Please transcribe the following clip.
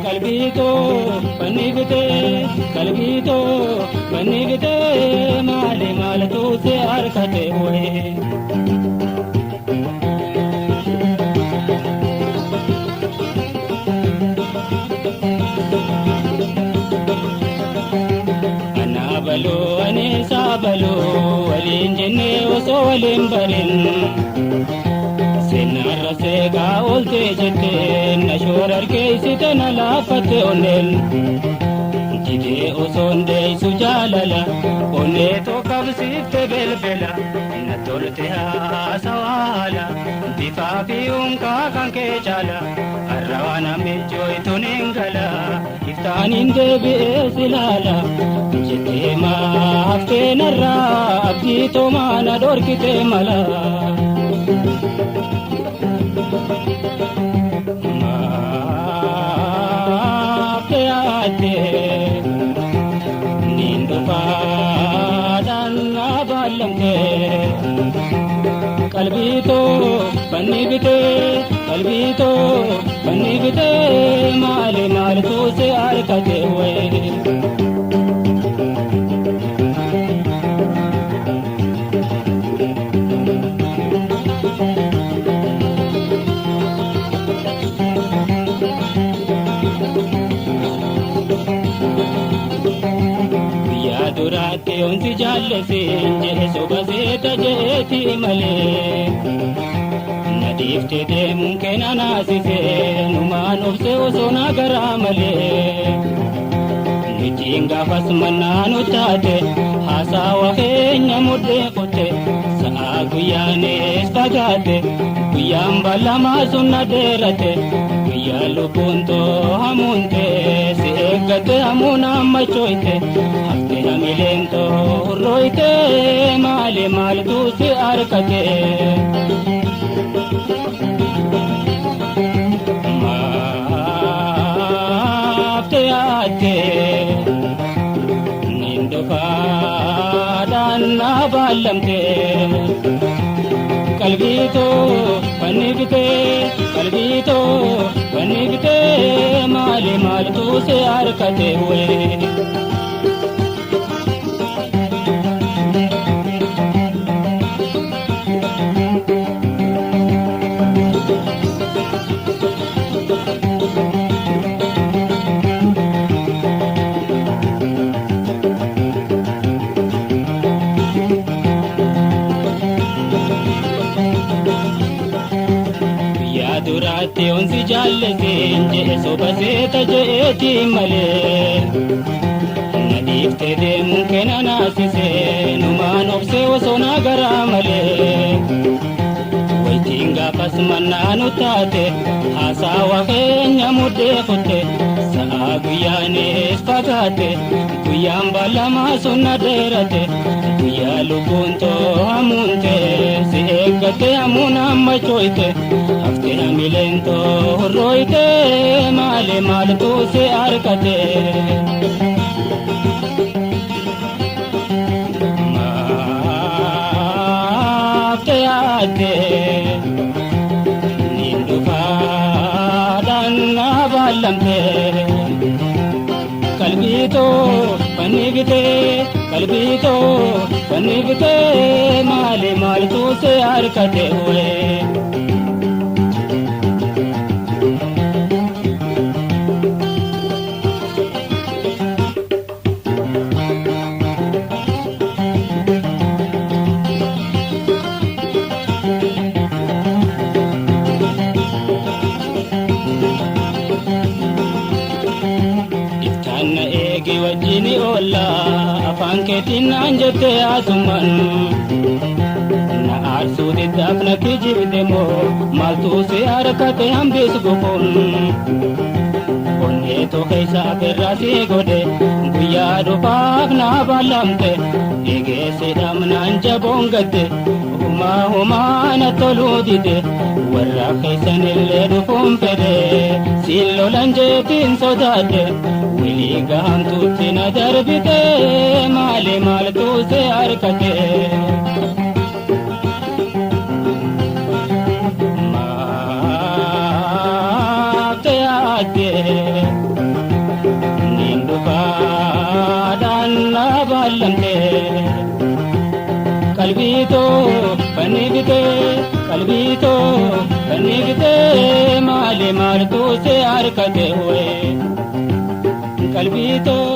Qalbii too fannifte, qalbii too fannifte, maali maaltu si harkate wayii. Anaa baluu ani isaa baluu waliin jennee osoo waliin barin. Seenarra seeqaa ooltee jettee na shoora argeessite na laaffatte onneen. Jidee osoon deessu jaalala onnee tokkabsiifte belbela na tolte haasawaala bifaa fi unkaa kan kee caala har'a waan amijjooytuun hin gala iftaaniin deebi'ee silaala jettee maaftee narraa abdii toomaa na dhorkite mala. Maaftee yaaddee niin dhufaadhaan na baallamtee. Qalbii too fannifte, qalbii too fannifte, maali maaltu si harkate wayii. Guyyaa duraatti onsi jaallesin jedhe soba seeta jeeti malee. Na dhiifte deemuun kee na naasise numaan obse osoo na garaa malee. Nutiin gaafas mannaa nu taate haasawa keenya mudhee kutte sa'a guyyaanis fagaate guyyaan ballamaa sun na dheerate guyyaa lubbuun too hamuunte si eeggatte hamuun ammachoyte hafte hamileen too hurrooyte maali maaltu si harkate. Maafte yaaddee niin dhufaadhaan na baallamte. Qalbii too fannifte, qalbii too fannifte, maali maaltu si harkate wayii. Guyyaa duraatti onsi jaallesin jedhe soba seeta je'eeti malee. Na dhiifte deemuun kee na naasise numaan obse osoo na garaa malee. Waytiin gaafas mannaa nu taate haasawa keenya mudhee kutte sa'a guyyaanis fagaate guyyaan ballamaa sun na dheerate guyyaa lubbuun too hamuunte si eeggatte hamuun ammachoyte hafte hamileen too hurrooyte maali maaltu si harkate. Maafte yaaddee niin dhufaadhaan na baallamte. Qalbii too fannifte, qalbii too fannifte, maali maaltu si harkate wayii. Iftaan na eegi wajjin oolla afaan keetiin naan jette asumaan. Na aarsuu diddaaf na kijibde moo maaltu si harkate hambis gufuun. Onneetu keessa afirraa si godhe guyyaa dhufaaf na ballamte eegeessi dhamnaan jaboon gadde humaa humaa na toluu dide warra keessanillee dhufuun fedhe siin lolan jeetiin sodaadhe wilii gahamtuutti na darbite maali maaltu si harkate. deemte. Qalbii too fannifte, qalbii too fannifte, maali maaltu si harkate hoye? Qalbii too.